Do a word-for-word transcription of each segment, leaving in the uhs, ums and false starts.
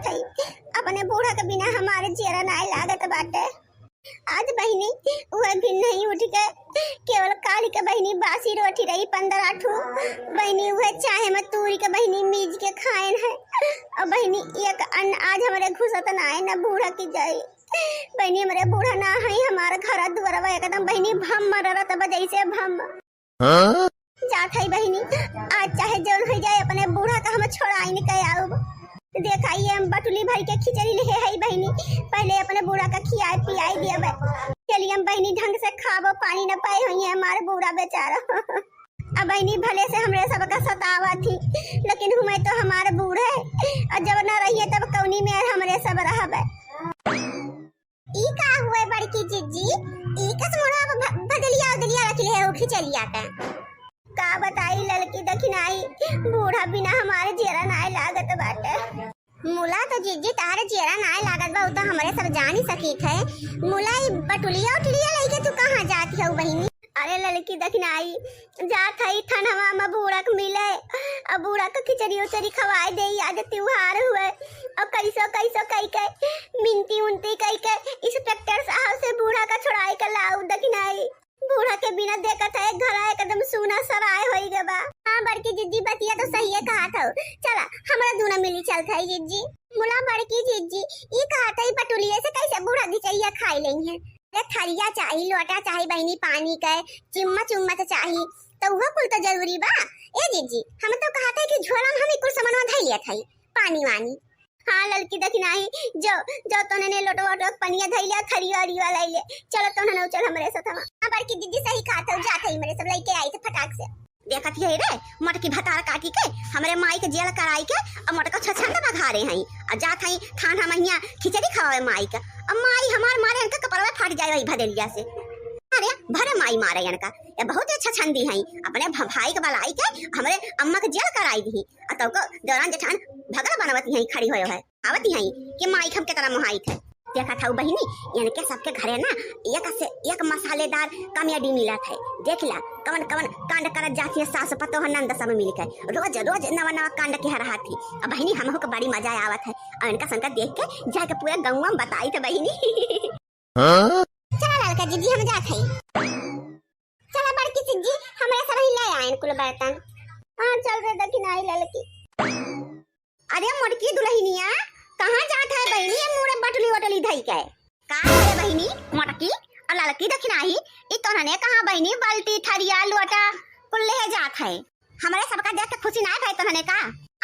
थई, अपने बूढ़ा के बिना हमारे जियरा नाय लागत बाटे। आज बहिनी उहे भी नहीं उठ के, केवल काली के बहिनी बासी रोटी रही पंद्रह ठू, बहिनी उहे चाहे में तूरी के बहिनी मीज के खाएन है। और बहिनी एक अन्न आज हमरे घुसत ना है, ना बूढ़ा की जाई। बहिनी हमरे बूढ़ा ना है, हमार घर दुआरवा एकदम बहिनी भम मरत बा जैसे भम। हाँ? जात हई बहिनी, आज चाहे जौन हो जाए, अपने बूढ़ा का हम छोड़ाइन के आउब। देखा, ये हम बटुली भर के खिचड़ी लेहे हई बहिनी, पहले अपने बूढ़ा का खियाए पियाए दियब। चलिए हम बहिनी ढंग से खाबो, पानी न पाए होइहैं हमार बूढ़ा बेचारा। अब बहिनी भले से हमरे सबका सतावत ही, लेकिन हुए तो हमार बूढ़े, और जब न रहिए तब कौनी मेर हमरे सब रहबे। ई का हुए बड़की जिज्जी? ई कस मुड़ा भ-, भदलिया उदलिया रख ले हो खिचड़िया का? का बताई ललकी दखिनाई, बूढ़ा बिना हमारे जियरा नाय लागत बाटे। मुला तो जिज्जी तहरे जियरा नाय लागत बा, उ तो हमरे सब जानी सकीत है। मुला ई बटुलिया उटुलिया लइके तू कहाँ जात हऊ बहिनी? अरे ललकी दखिनाई, जात हई थनवा में बूढ़ा के मिले, अब बूढ़ा के खिचड़ी उचड़ी खवाए देई, आज त्योहार हुए, और कैसो कैसो कई के मिनती उनती कई के इंस्पेक्टर साहब से बूढ़ा का छोड़ाए के लाऊ दखिनाई। बूढ़ा के बिना देखत है घर एकदम सूना सराय होई गबा। हाँ बड़की जिज्जी, बतिया तो सही है कहा था। चला हमरा दूना मिली चलत है जिज्जी। मुला बड़की जिज्जी, ई कहा था ई पटुलिया से कैसे बूढ़ा खिचड़िया खाई लेइहैं? अरे थरिया चाही, लोटा चाही बहिनी पानी के, चिम्मच उम्मच चाही, तो उहो कुल तो जरूरी बा। ए जिज्जी, हम तो कहत है कि झोला में हम ई कुल सामानवा धइ लियत हई, पानी वानी। हाँ ललकी दखिनाई, जो, जो तोने ने लोटवा वोटवा के पनिया धइ लिया, थरिया अरिया लाई ले, चलो तोने ने चल हमरे साथ। हाँ बड़की जिज्जी सही कहत हऊ, जात हई हमरे सब लइके आई थे फटाक से। देखत ही रे, मोटकी भतार काटी के, हमरे माई के जेल कराई के, अब मोटका छछंद बघारे हई, अब जात हई थाना महिया खिचड़ी खवावे माई के। अब माई हमार मारे इनका कपड़वा फाट जाए वही भदेलिया से। अरे, भरे माई मारे इनका, ये बहुत ही छछंदी हई, अपने भ-, भाई के बलाई के, हमरे अम्मा के जेल कराई दी, आ तब को दौरान जेठान भगल बनवती हई, खड़ी होए है। आवती हई कि माई के हम केतना मोहाइत है। देखत हऊ बहिनी, इनके सबके घरे ना एक से एक मसालेदार comedy मिलत है। देख ला, कवन कवन कांड करत जात है सास पतोह नंद सब मिलके। रोज रोज नवा नवा कांड के रहत ही। अब बहिनी, हमहू के बड़ी मजा आवत है। और इनका संग देख के जाके पूरा गौवा में बताइत बहिनी। हाँ? चला ललका जिज्जी, हम जात हई। चला बड़की जिज्जी, हमरे सब ही ले आएन कुल बर्तन। हाँ, चल रे दखिनाई ललकी। अरे मोटकी दुलहिनिया, कहाँ जात है बहिनी, ये मुड़े बटुली वटुली धई के? का रे बहिनी, मोटकी और ललकी दखिनाई, ई तोहने कहाँ बहिनी बाल्टी, थरिया, लोटा कुल लेहे जात है? हमरे सबका देख के खुशी नाय भय तोहने का?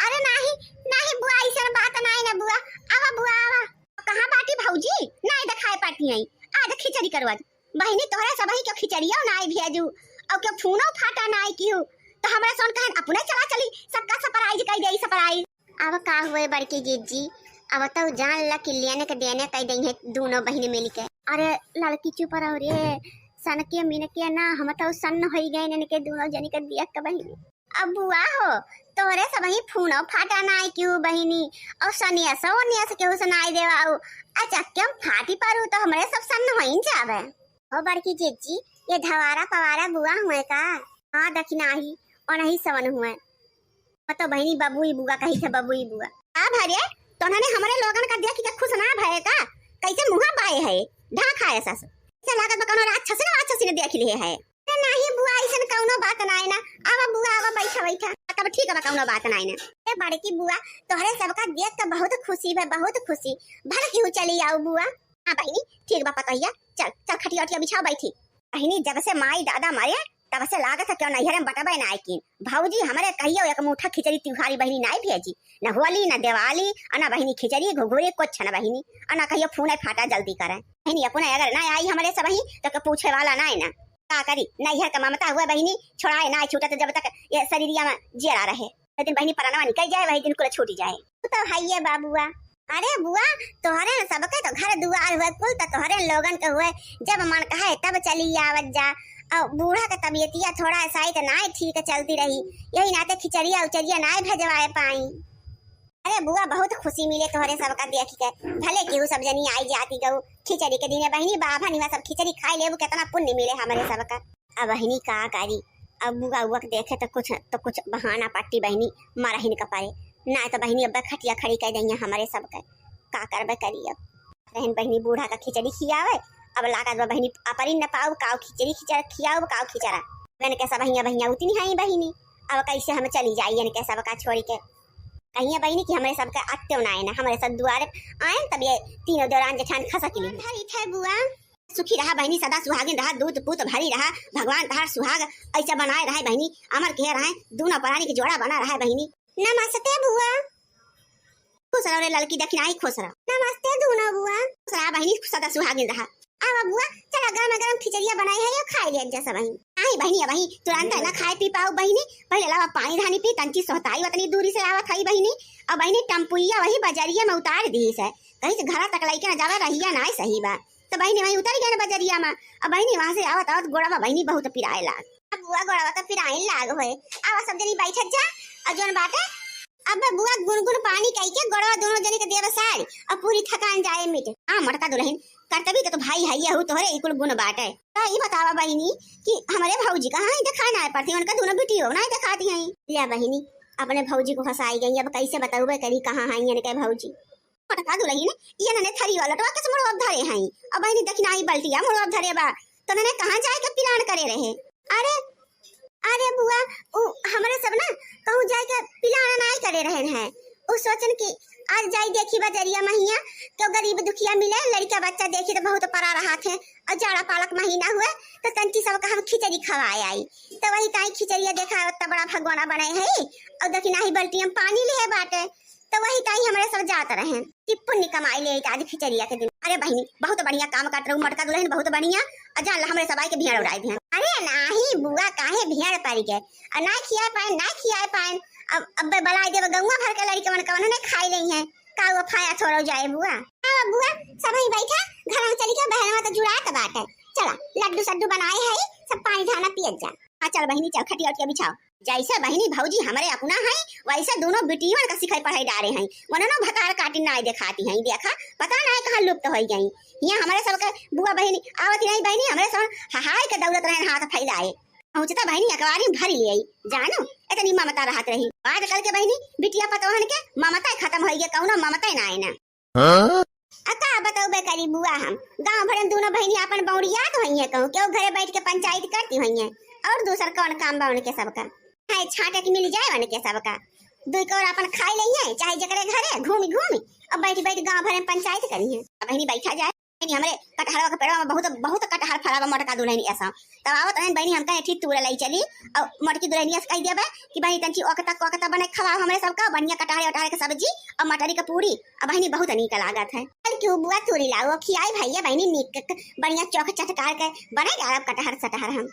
अरे नाही, नाही बुआ, ऐसन बात नाय ना बुआ, आवा बुआ, आवा। कहाँ बाटी भौजी? नाय देखाए पाती हैं। आज खिचड़ी करवा दे। बहिनी, तोहरे सबही के खिचड़ियो नाय भेजू, और के फोनो फाटा नाय किहू, तो हमरा सोन कहन अपने चला चली, सबका surprise कई देई, surprise। अब का हुए बड़की जिज्जी, अब तो जान ला कि लेने के देने कई देई है दोनों बहिनी मिल के। अरे ललकी चुप रहो रे, सनके मिनके ना, हम तो सन्न होई गए इनके दोनों जनी के देख के बहिनी। अब बुआ हो, तोहरे सबही फोनो फाटा नाय किहू बहिनी, और सनियसो ओनियस केहू से नाय देवाऊ, आ चक्के हम फाटी परू तो हमरे सब सन्न होइन जावे। ओ बड़की जिज्जी, ये धवारा पवारा बुआ हुए का? हाँ दखिनाही, और नहीं सवन हुए। मैं तो बहिनी बबुई बुआ कही थे, बबुई बुआ। का भरे, तोहने हमरे लोगन का देख के खुश ना भये का? कैसे मुँह बाए है, ढाक खाए सस। से लागत बा कौनो राक्षसी ने, राक्षसी ने देख लिए है। अरे नाही बुआ, अइसन कौनो बात नाय ना। आवा बुआ, आवा, बैठा, बैठा। तब ठीक बा, कौनो बात नाय ना। ए बड़की बुआ, तोहरे सबका देख के बहुत खुशी भे, बहुत खुशी। भर केहू चली आऊ बुआ। हाँ बहिनी, ठीक बा पतोहिया, चल, चल खटिया उटिया बिछाओ, बैठी। बहिनी, जब से माई दादा मरे, तब से लागत है क्यों नैहरे में बटबे नाय कीन। भौजी हमरे कहियो एक मुट्ठा खिचड़ी तिउहारी बहिनी नाय भेजी, न होली, न दिवाली, अ न बहिनी खिचड़ी, घुघुरी, कुछ न बहिनी, अ न कहियो फोन फाटा जल्दी करे। बहिनी अपने अगर ना आई हमरे सबही, तो के पूछे वाला ना है ना। का करी, नैहर का ममता हुआ बहिनी, छोड़ाए ना छूटत, जब तक ये शरीरिया में जियरा रहे। वही दिन बहिनी परनवा निकल जाए, वही दिन कुल छूट जाए। तू तो है ये बाबुआ। अरे बुआ, तोहरे न सबके तो घर दुआर हुए, कुल तो तोहरे लोगन के हुए। जब मन कहे तब चली आवत जा। और बूढ़ा के तबियतिया थोड़ा सा ही तो ना ठीक चलती रही, यही नाते खिचड़िया उचड़िया ना भेजवाए पाई। अरे बुआ, बहुत खुशी मिले तोहरे सबका देख के। भले केहू सब जनी आई जाती गऊ। खिचड़ी के दिने बहिनी बाभन इहाँ सब खिचड़ी खाई लेबू, कितना पुण्य मिले हमरे सबका। अब बहिनी का करी, अब बुआ उआ के देखे तो कुछ, तो कुछ बहाना पट्टी बहिनी मरहिन का परे। ना तो बहिनी अब खटिया खड़ी कर दइया हमरे सबके, का करबे करी अब। रहन बहिनी बूढ़ा का खिचड़ी खियावे, अब लागत बा बहिनी अपरिन न पाऊ काऊ खिचड़ी खिचड़ खियाऊ काऊ खिचड़ा। इनके सब हियाँ बहिया उतनी है बहिनी, अब कैसे हम चली जाई इनके सबका छोड़ी के। कहिए बहिनी कि हमरे सबके आते ना आए ना, हमरे सब दुआरे आए तब ये तीनों देवरान जेठान खसक ली। धरी थे बुआ। सुखी रहा बहिनी, सदा सुहागिन रहा, दूध पूत भरी रहा, भगवान तहार सुहाग ऐसा बनाए रहे बहिनी, अमर किहे रहे, दूनो प्राणी के जोड़ा बना रहे बहिनी। नमस्ते बुआ। खुश रहो रे ललकी दखिनाही, खुश रहो। नमस्ते दूनो बुआ। खुश रहा बहिनी, सदा सुहागिन रहा। आवा बुआ, चला गरम गरम खिचड़िया बनाई है, यो खाई ले जा सब बहिनी। नहीं बहिनी, अब बहिनी तुरंत है ना खाए पी पाऊ बहिनी, पहले लावा पानी धानी पी, तंची सोहताई वतनी दूरी से आवत हई बहिनी। अब बहिनी टम्पुइया वही बजरिया में उतार दी से, कहीं से घरा तक लइके ना जावे, रहिया ना सही बा। तो बहिनी वहीं उतर गए ना बजरिया में। अब बहिनी वहां से आवत आवत गोड़वा बहिनी बहुत पिराए लाग। अब बुआ गोड़वा तो पिराए लाग होए। आवा सब जनी बैठत जा, और जोन बाटे अब बुआ गुनगुन पानी कई के गोड़वा दोनों जनी के देव सारी, और पूरी थकान जाए मिट। हाँ मोटका दुलहिन, करतबी तो, तो भाई है यहू तोहरे इकुल गुण बाटे। तो ई बतावा बहिनी कि हमरे भौजी कहाँ है, देखा ना पड़ती, उनका दोनों बिटियो ना देखाती हैं। लिया बहिनी, अपने भौजी को हंसाई गई, अब कैसे बताऊबे करी कहाँ है इनके भौजी। मोटका दुलहिन, ये नने थरी वाला लोटवा के मुड़वा धरे हैं, अब बहिनी दखिनाही बल्टिया मुड़वा धरे बा, तो नने कहाँ जाए के प्लान करे रहे? अरे अरे बुआ, उ हमरे सब ना कहूँ जाए के प्लान नाई करे रहन है। उ सोचन कि आज जाई देखी बजरिया महिया, तो गरीब दुखिया मिले, लड़का बच्चा देखी तो बहुत परा रहा थे, और जाड़ा पालक महीना हुए, तो तंची सब का हम खिचड़ी खवाए आई। तो वही ताई खिचड़िया देखा, उतना बड़ा भगवाना बने है, और दखिनाही बल्टिया में पानी लिहे बाटे, तो वही ताई हमरे सब जात रहे कि पुण्य कमाई ले आज खिचड़िया के दिन। अरे बहिनी, बहुत बढ़िया काम काट रहू मोटका दुलहिन, बहुत बढ़िया। आ जा, हमरे सबाई के भेड़ उड़ाई दिहन। अरे नाही बुआ, काहे भेड़ पड़ गए? आ ना खिया पाए, ना खिया पाए। अब, अब बलाई देव गौवा भर के लड़के मन कवन ने खाई लेई हैं। का वो फाया छोड़ो जाए बुआ? हाँ बुआ, सब ही बैठा, घर में चली के बहनवा तो जुड़ात बाटे। चला, लड्डू सड्डू बनाए है, सब पानी ढाना पियत जा। हाँ चल बहिनी, चल खटिया उटिया बिछाओ। जैसे बहिनी भौजी हमरे अपना है, वैसे दोनों बिटियन का सिखाई पढ़ाई डारे हैं। वननो भकार काटिन नाई देखाती हैं, देखा, पता नाई कहाँ लुप्त होई गई। हियाँ हमरे सबके बुआ बहिनी आवत नहीं बहिनी, हमरे सब हहाई के दौड़त रहन हाथ फैलाए। पहुँचता बहिनी अकबारी में भरी ले आई, जानो, इतनी ममता रहत रही। आज कल के बहिनी बिटिया पतोहन के ममता खत्म होई गई, कौनो ममता ना आए ना। हाँ? आ का बतौबे करी बुआ हम, गाँव भर में दोनों बहिनी आपन बौड़ियात होई हैं कहूँ, केहू घरे बैठ के पंचायत करती होई हैं, और दूसर कौन काम बा उनके सबका? है छाटे के मिल जाए उनके सबका, दुई कौर आपन खाई लेई हैं, चाहे जकरे घरे घूमी घूमी और बैठ बैठ गाँव भर में पंचायत करी हैं। अब बहिनी बैठा जाए, बहिनी हमरे कटहरवा के पेड़वा में बहुत बहुत कटहर फरा बा मोटका दुलहिन ऐसा, तब आवत रहन बहिनी हमका एठी तूरे लाई चली, और मोटकी दुलहिनिया से कह देबे कि बहिनी तंची ओकता कोकता बने खवाओ हमरे सबका, बढ़िया कटहरे उटहरे के सब्जी और मटरी के पूरी, अब बहिनी बहुत नीक लागत है। चल क्यों बुआ तूरी लाओ, खियाई भैया बहिनी नीक क-, बढ़िया चोख चटकार के बने डालब कटहर सटहर हम।